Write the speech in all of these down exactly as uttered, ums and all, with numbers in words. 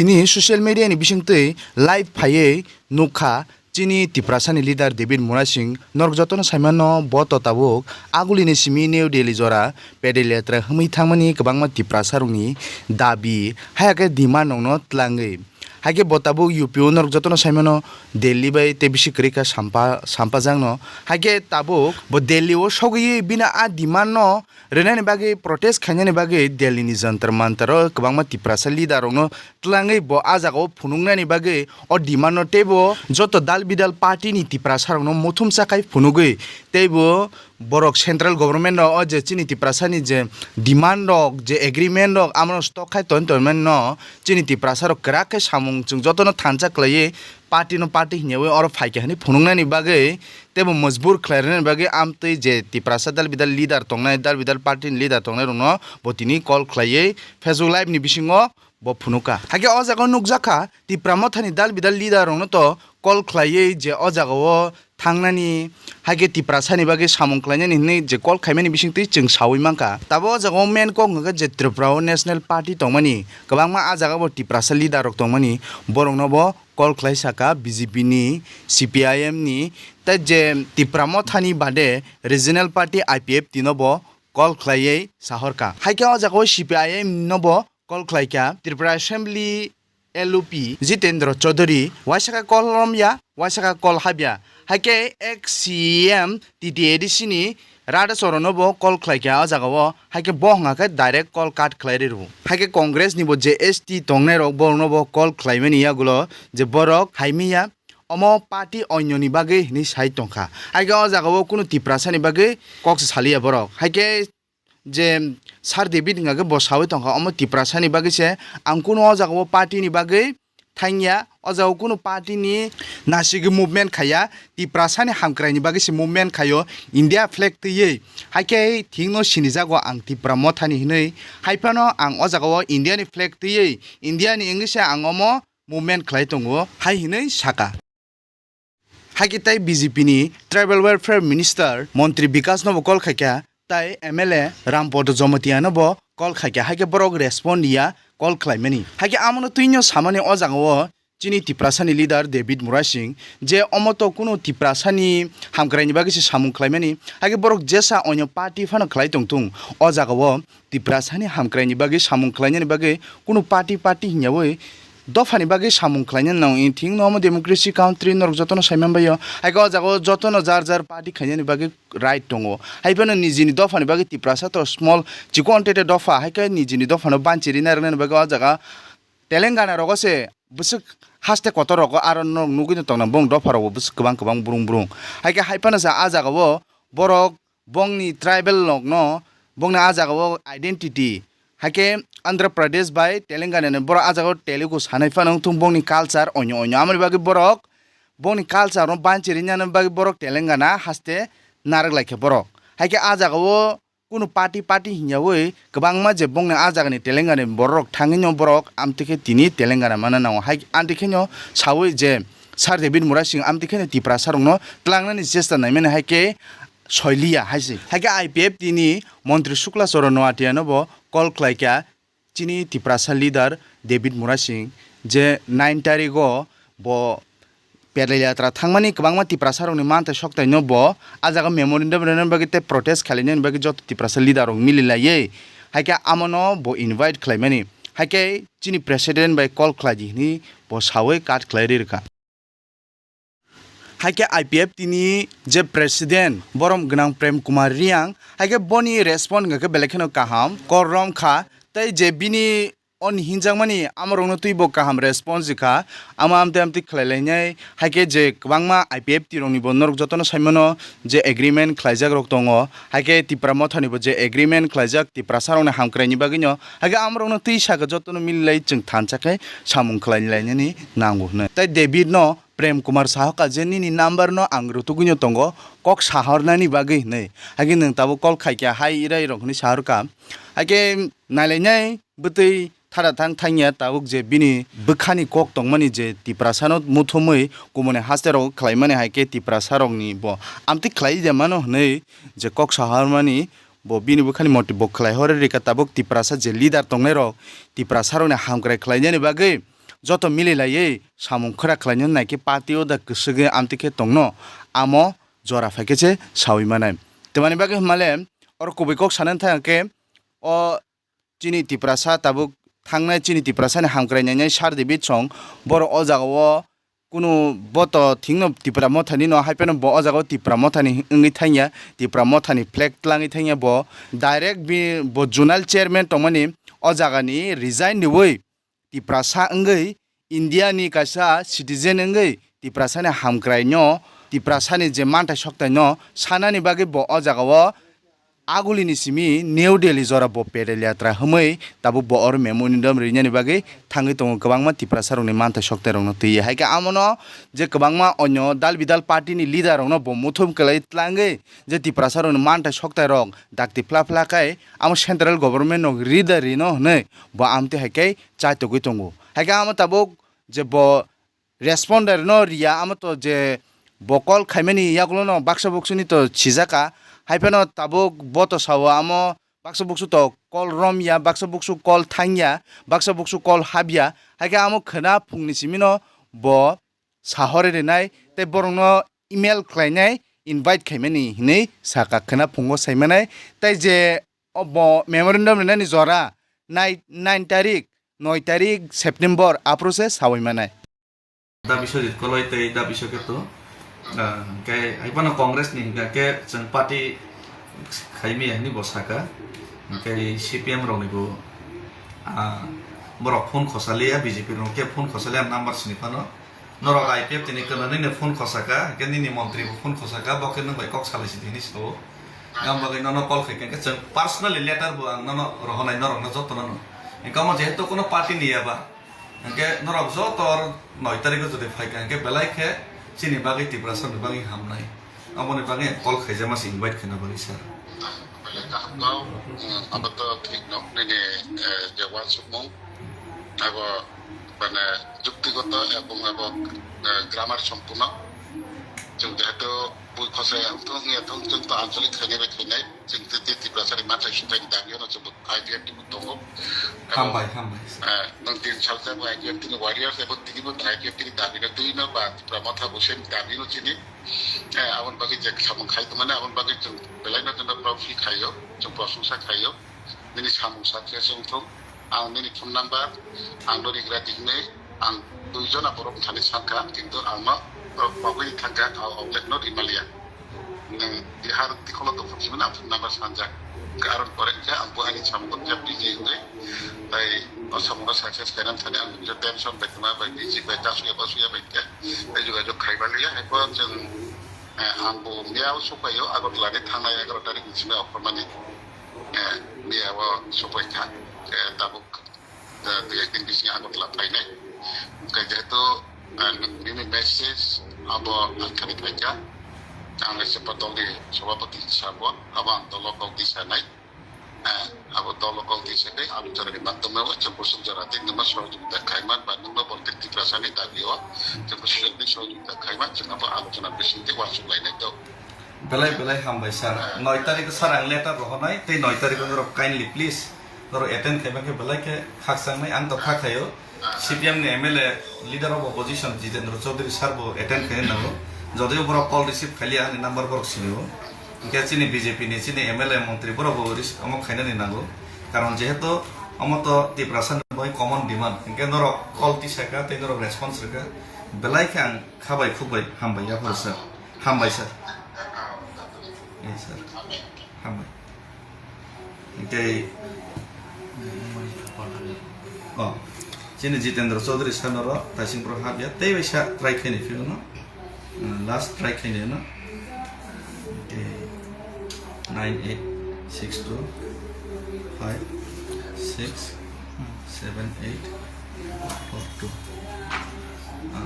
Tini social media ni bisingtwi live phaiwi nukha chini Tiprasani leader David Murasing, norok jotono saimano bo to tabuk agulini simi New Delhi jora pedal yatra hwnwi thangmani kwbangma Tiprasarokni dabi, haya khe demand rokno twlangwi. Haikhe bo tabuk U P O norok jotono saimano Delhi bai tei bisi kwrwi kha sampa-, sampajakno. Haikhe tabuk bo Delhi o sogwi bini a demand no rwnani bagwi, protest khainani bagwi Delhi ni Jantar Mantar o kwbangma Tiprasa leader rokno twlangwi bo a jaga o phunuknani bagwi o demand no teibo joto dal bidal party ni Tiprasa rokno muthumsa khai phunugwi teibo borok central government no o je chini Tiprasa ni je demand rok, je agreement rok, amo no stock khai ton ton mani no chini Tiprasa rok kwrak khe samung chwng joto no thansa khlaiwi party no party hinyawi oro phaikha hwnwi phunuknani bagwi teibo majbur khlai rwnani bagwi amtwi je Tiprasa dal bidal leader tongnai, dal bidal party ni leader tongnai rokno bo tini call khlaiwi Facebook live ni bisingo bo phunukha. Haikhe o jaga o nukjakha Tipra Mothani dal bidal leader rokno to call khlaiwi je o jaga o thangnani, haikhe Tiprasani bagwi samung khlainani hwnwi je call khaimani bisingtwi chwng sawi mankha. Tabo o jaga o main kok hwnkha khe je Tripura o National Party tongmani, kwbangma a jaga bo Tiprasa leader rok tongmani, borokno bo call khlai saka B J P ni, C P I M ni, tei je Tipra Mothani bade regional party I P F T no bo call khlaiwi sahorkha. Haikhe o jaga o C P I M no bo call khlaikha, Tripura Assembly L O P Jitendra Chaudhary, waisa khe call romya, waisa khe call habya. Haikhe ex C E M T T A D C ni Radha Charan no bo call khlaikha o jaga o, haikhe bo hwnga khe direct call cut khlai rw. Haikhe Congress ni bo je S T tongnai rok borok no bo call khlaimani yagulo je borok haimiya omo party onyo ni bagwi hwnwi sai tongkha. Haikhe o jaga o kunu Tiprasa ni bagwi kok se saliya borok. Haikhe je Sir David hwnga khe bo sawi tongkha, omo Tiprasa ni bagwi se, ang kunu o jaga o party ni bagwi thangya, o jaga o kunu party ni nasigwi movement khaiya, Tiprasa ni hamkrai ni bagwi se movement khaio, India flag twiwi, haikhe thik no sinijago ang Tipra Mothani hinwi, haiphano ang o jaga o India ni flag twiwi, India ni wngwi se ang omo movement khlai tongo, hai hinwi saka. Haikhe tei B J P ni Tribal Welfare Minister Montri Bikas no bo call khaikha, tei M L A Rampada Jamatia no bo call khaikha, haikhe borok respond ya call khlaimani. Haikhe amo no twino samani o jaga o chini Tiprasa ni leader David Murasing je omo to kunu Tiprasa ni hamkrai ni bagwi se samung khlaimani, haikhe borok jesa onyo party phano khlai tongthung, o jaga o Tiprasa ni hamkrai ni bagwi samung khlainani bagwi kunu party party hinyawi dopha ni bagwi samung khlainani nang thing no omo democracy country norok jotono saiman bai o. Haikhe o jaga o jotono jar jar party khainani bagwi right tongo. Haiphano nijini dopha ni bagwi Tiprasa to small chikon tete dopha, haikhe nijini dopha no banchi rina rwnani bagwi o jaga Telengana rogo se bwswk haste kotor rogo aro norok nugwi no tongna bong dopha rogo bwswk kwbang kwbang brung brung. Haikhe haiphano sa a jaga o borok bongni tribal rokno, bongni a jaga o identity, haikhe Andhra Pradesh bai Telangana ni borok a jaga o Telugu sanai phano wngthung, bongni culture onyo onyo. Amoni bagwi borok bongni culture no banchi rinani bagwi borok Telangana haste narwk laikha borok. Haikhe a jaga o kunu party party hinyawi kwbangma je bongni a jaga ni Telangana ni borok rok thangwi no borok amtwi khe tini Telangana mana nango. Hai amtwi khe no sawi je Sir David Murasing amtwi khe no Tiprasa rokno tlangnani chesta naimani, haikhe soiliya hai se. Haikhe I P F T ni Montri Shukla Charan Noatia no bo call khlaikha chini Tiprasa leader David Murasing je nine tarigo bo pedal yatra thangmani kwbangma Tiprasa rokni manthai sokthai no bo a jaga memorandum rwnani bagwi tei protest khlainani bagwi joto Tiprasa leader rok mililaiwi haikhe amono bo invite khlaimani. Haikhe chini president bai call khlai di hwnwi bo sawi cut khlai ri rwkha. Haikhe I P F T ni je president borom gwnang Prem Kumar Reang, haikhe boni respond hwnkha khe belai kheno kaham, korom kha, tei je bini oni hinjakmani amorokno twibo kaham response rikha, ama amtwi amtwi khlailainai, haikhe je kwbangma I P F T roknibo norok jotono saimano je agreement khlaijakrok tongo, haikhe Tipra Mothanibo je agreement khlaijak Tiprasarokni hamkraini bagwino, haikhe amorokno twi sakha jotono mililai chwng thansa khe samung khlailainani nango hwnwi. Tei David no Prem Kumar sahoka je nini number no ang rwtugwino tongo, kok sahornani bagwi hwnwi. Haikhe nwng tabuk call khaikha hai irai rok hwnwi sahorkha. Haikhe nailainai bwtwi thara thang thangya tabuk je bini bwkhani kok tongmani je Tiprasano muthumwi kumuni haste rok khlaimani, haikhe Tiprasa rokni bo amtwi khlai de mano hwnwi je kok sahormani bo bini bwkhani mote bo khlai hor rika. Tabuk Tiprasa je leader tongnai rok Tiprasa rokni hamkrai khlainani bagwi joto mililaiwi samung khwra khlaina naikhe party o da kwswgwi amtwi khe tongno, amo jora phaikhe se sawi manai. Tamani bagwi hwnmale oro kubui kok sanani thang khe o chini Tiprasa tabuk thangnai chini Tiprasani hamkrai nainai Sir David Song, borok o jagao kunu boto thikno Tipra Mothani no, hai phano bo o jagao Tipra Mothani wngwi thangya, Tipra Mothani flag tlangwi thangya bo, direct bi bo zonal chairman tongmani o jagani resign riwi Tiprasa wngwi India ni kaisa citizen wngwi Tiprasani hamkrai no, Tiprasani je manthai sokthai no sanani bagwi bo o jagao agulini simi New Delhi jora bo pedal yatra hwnwi tabuk bo oro memorandum rinani bagwi thangwi tongo kwbangma Tiprasa rokni manthai sokthai rokno twiwi. Hai khe amono je kwbangma onyo dal bidal party ni leader rokno bo muthum kwlai tlangwi je Tiprasa rokni manthai sokthai rok dakti phla phla khai amo central government no rida rino hwnwi bo amtwi hai khe chaitogwi tongo. Hai khe amo tabuk je bo responder no riya, amo to je bo call khaimani yagulo no baksa buksuni to sijaka, hai phano tabuk bo to sao amo baksa buksu to call romya, baksa buksu call thangya, baksa buksu call habya, hai khe amo khwna phungni simino bo sahori rinai tei borokno email khlainai, invite khaimani hinwi saka khwna phungo saimanai. Tei je o bo memorandum rinani jora nai-, nine tarik, noi tarik September aphuru se sawi manai. Da Biswajit Koloi tei Da Biswaketu, ah, hwnkhe hai phano Congress ni hwnkhe chwng party khaimaya hinwi bo saka, hwnkhe C P M rokni bo, ah, borok phone khosaliya, B J P rok khe phone khosaliya number sini phano. Norok I P F T ni kwrwngwi no phone khosaka, hwnkhe nini montri bo phone khosaka, bo khe nwng bai kok salai sidi hinwi sao. Yang bagwi nono call khai khe chwng personally letter bo ang nono rohonai norokno jotono no. Hwnkhe omo jehetu kono party ni ya ba, hwnkhe norok joto noi tarikh o jodi phai kha, hwnkhe belai khe chini bagwi Tiprasa ni bagwi hamnai. Aboni bagwi ang call khaijama se invite khaina bagwi sir. Belai kaham no, mm, abo to thik no, nini, eh, je uansukmung, abo, mane, juktigoto ebong abo, eh, grammar sompuno. Chwng jehetu bui khosai ang thung, ya thung, chwng to anchalik khainai bai khainai, chwng tei tei Tiprasa ni manthai sukhaini dabi ono chwng bo I P F T bo tongo. Hambai, hambai. Eh, nwng tin sal jabo I P F T ni warriors, abo tini bo I P F T ni dabi no twi no ba Tipra Motha bo same dabi no chini. Eh, aboni bagwi je samung khai tongmani, aboni bagwi chwng belai no jono profi khaio, chwng prosongsa khaio. Nini samung sakhe se wngthung, ang nini phone number, ang no rigra tikni, ang dui jona borok thani sankha, kintu ang no borok bagwi thangkha, ang oklet no rimaliya. Nwng Bihar tikholo tongthok simani ang phone number sanjak. Karon pore khe ang bo ani samung khe busy wngwi, tai o samung no success khainani thani ang tension bai tongma bai busy bai ta suya ba suya bai khe, tai jogajog khai baliya, hai pore chwng, eh, ang bo miyao sokphaio, Agartala ni thangnai egaroh tarik ni simi ophormani. Eh, miyao sokphai kha, eh, tabuk, eh, dui ek din bisingo Agartala phainai. Hwnkhe jehetu, eh, nwng nini message abo ang thani phaikha, ang S F dol ni sabhapati sabo, abo ang dolo kok di sanai. Eh, abo dolo kok di sanai, ang jora ni matwma o chwng kusuk jora tei nwngma sohojogita khaima ba nwngma borok tei Tiprasa ni dabi o chwng kusuk jora tei sohojogita khaima chwng abo alochona bising tei uansuk lainai to. Belai belai hambai sir. Noi tarikh o sir ang letter rohornai tei noi tarikh o norok kindly please norok attend khaima khe belai khe khakchangnai ang to kha khaio. C P M ni M L A leader of opposition Jitendra Chaudhary sir bo attend khaina nango. Jodiyo borok call receive khailiya ani number borok sinio. Hwnkhe chini B J P ni chini M L A montri borok bo ris-, omo khainani nango. Karon jehetu omo to Tiprasa ni bai common demand. Hwnkhe norok call tisaka tei norok response rwkha. Belai khe ang kha bai khuk bai hambai yapharo sir. Hambai sir. Eh, sir. Hambai. Tei, oh, chini Jitendra Chaudhary sano ro taising pro hapya, tei bai sa try khaini phiyano, last try khaini no, tei nine eight six two five six seven eight four two. Ah.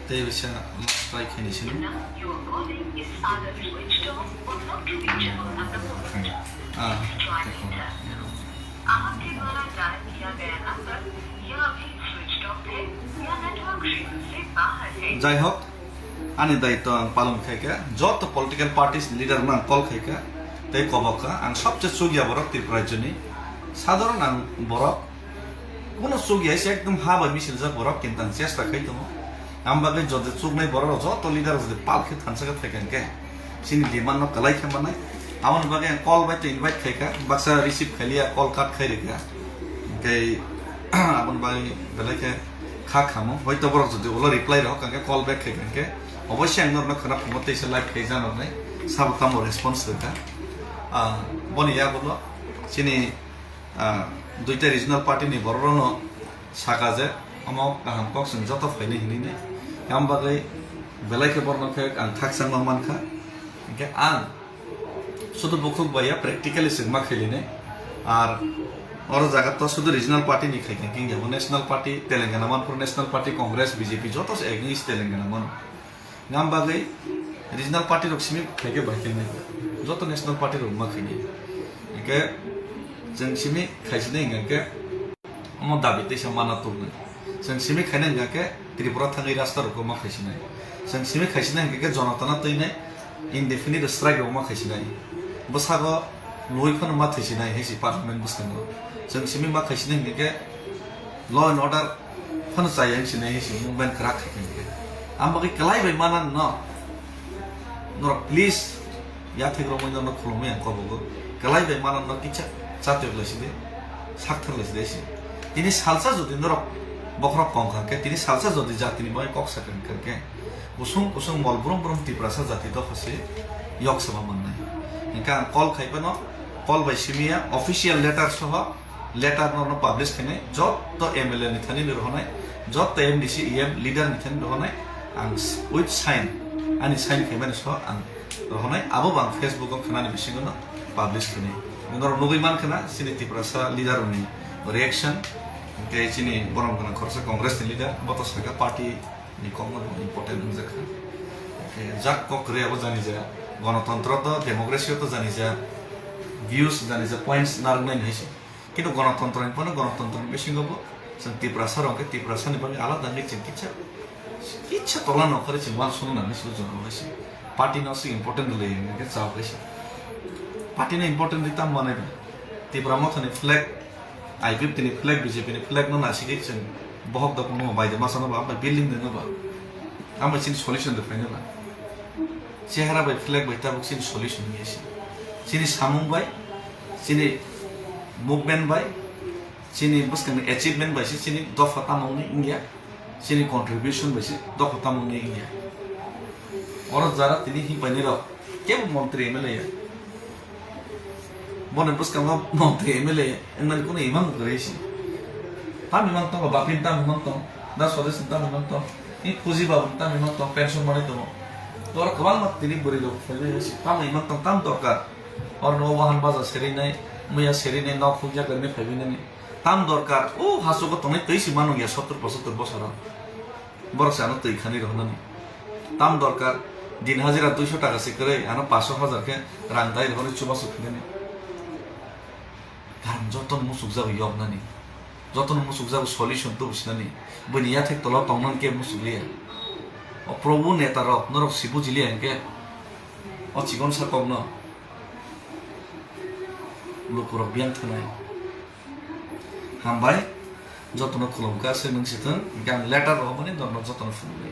Tei bisa last try khaini sini. Your calling is either switched off or not reachable at the moment. Ah. Please try later. आपके द्वारा डायल किया गया नंबर या अभी switched off है या नेटवर्क क्षेत्र से बाहर है। Jai hok, ani daitw ang palon khaikha, joto political parties leader no ang call khaikha, tei kobok kha, ang sobse chukya borok Tripura rajyoni, sadharon ang borok, Bono chukya se ekdom ha bai misil jak borok kintang chesta khai tongo. Ang bagwi jodi chuknai borok rok joto leader rok jodi pal khe thansa khe thai khe chini demand no kwlai khe manai. Aboni bagwi ang call bai to invite khai kha, baksa receive khai liya, call cut khai rikha. Hingke aboni bagwi belai khe kha khamo. Hoito borok jodi ulo reply rok hingke call back khai kha hingke oboisya ang norokno khna phumo tei se live khai janoknai sabo tamo response rikha. Ah, boni yagulo chini ah, duita regional party ni borok rokno saka je omo kaham kok chwng joto phainai hinwi nai. Yang bagwi belai khe borokno khe ang khakchangma mankha. Hingke ang sudu bukhuk bai ya practically chwng ma khailinai. Ar oro jaga to sudu regional party ni khai khe kingya bo national party Telangana manpur national party Congress B J P joto se against Telangana mano. Ngam bagwi regional party rok simi khaikhe bai khe nai. Joto national party rok ma khainai. Hingke chwng simi khaisinai hingke omo dabi teisa mana tubunai. Chwng simi khainai hingke Tripura thangwi rasta rok ma khaisinai. Chwng simi khaisinai hingke Jonatana twinai indefinite strike rok ma khaisinai. Bwsago loi phano ma thaisinai hai si parliament bwskango. Chwng simi ma khaisinai hingke law and order phano chaya wng sinai hai si movement kwrak khai khe. Ang bagwi kwlai bai manan no. Norok please yathek romwi norok khulumwi ang kobogo. Kwlai bai manan no kisa chatwk lai sidi. Sakthar lai sidi si. Tini salsa jodi norok bokhorok kong kha khe, tini salsa jodi jatini bagwi kok sakha khe, kusung kusung mol brum brum Tiprasa jati dopha se yok saba mannai. Hingke ang call khai phano, call bai simi ya, official letter soho, letter no, no publish khainai, joto M L A ni thani ni rohonai, joto M D C, E M leader ni thani rohonai, ang s-, with sign, ani sign khaimani so ang rohonai, abo bo ang Facebook o khnani bisingo no publish khainai. Norok nugwi man khna, chini Tiprasa leader ni reaction, hingke chini borom gwnang khoroksa Congress ni leader, bo to saka party ni kokno bo important wngjakha. Hingke jak kok kwrwi abo jani ja, gonotontro to, democracy o to jani ja, views jani ja, points narwknai hai se. Kintu gonotontro ni phano gonotontro ni bisingo bo chwng Tiprasa rok khe Tiprasa ni bagwi alada wngwi chwng kisa, kisa tola nongkhorwi chwng uansukna nangwi se o jorao hai se. Party no se important rwlai hwnkhe chao hai se. Party no important rwi tamo manai ba? Tipra Motha ni flag, I P F T ni flag, B J P ni flag no nasigwi chwng bohok dok no bai de masa no ba, bai building de no ba. Ang bai chini solution de phaino ba. Chehara bai flag bai tabuk chini solution hiya se. Chini samung bai, chini movement bai, chini bwskangni achievement bai se chini dopha tamo wngwi wngya, chini contribution bai se dopha tamo wngwi wngya. Oro jara tini himpaini rok kebo montri M L A ya. Boni bwskango montri M L A wngnani kuno imang kwrwi se. Tam imang tongo, Bapin tam imang tong, Da Swadesh tam imang tong, i Puji Babu tam imang tong, pension manwi tongo. Oro kwbangma tini bwrwi rok phaiwi se tam imang tong, tam dorkar. Oro no wahan baja serinai, muya serinai, nok hukya kwrwini phaiwi nani. Tam dorkar, o hachugo tongnai twi se mano ya sottor pochottor bosoro. Borok se ano twi khani rohornani. Tam dorkar, din hajira duiso taka se kwrwi, ano paso hajar khe rang dai rohorwi chubachu phinani. Karon jotono muchukjago yoknani. Jotono muchukjago solution tubu sinani. Buini yathek tolo tongnani kebo muchukliya. O Probhu neta rok, norok si bujiliya hinkhe o chikon sa kokno lukurok biyang thanai. Hambai, jotono khulumkha, se nwng sithwng, hingkhe ang letter rohormani norokno jotono phunuknai.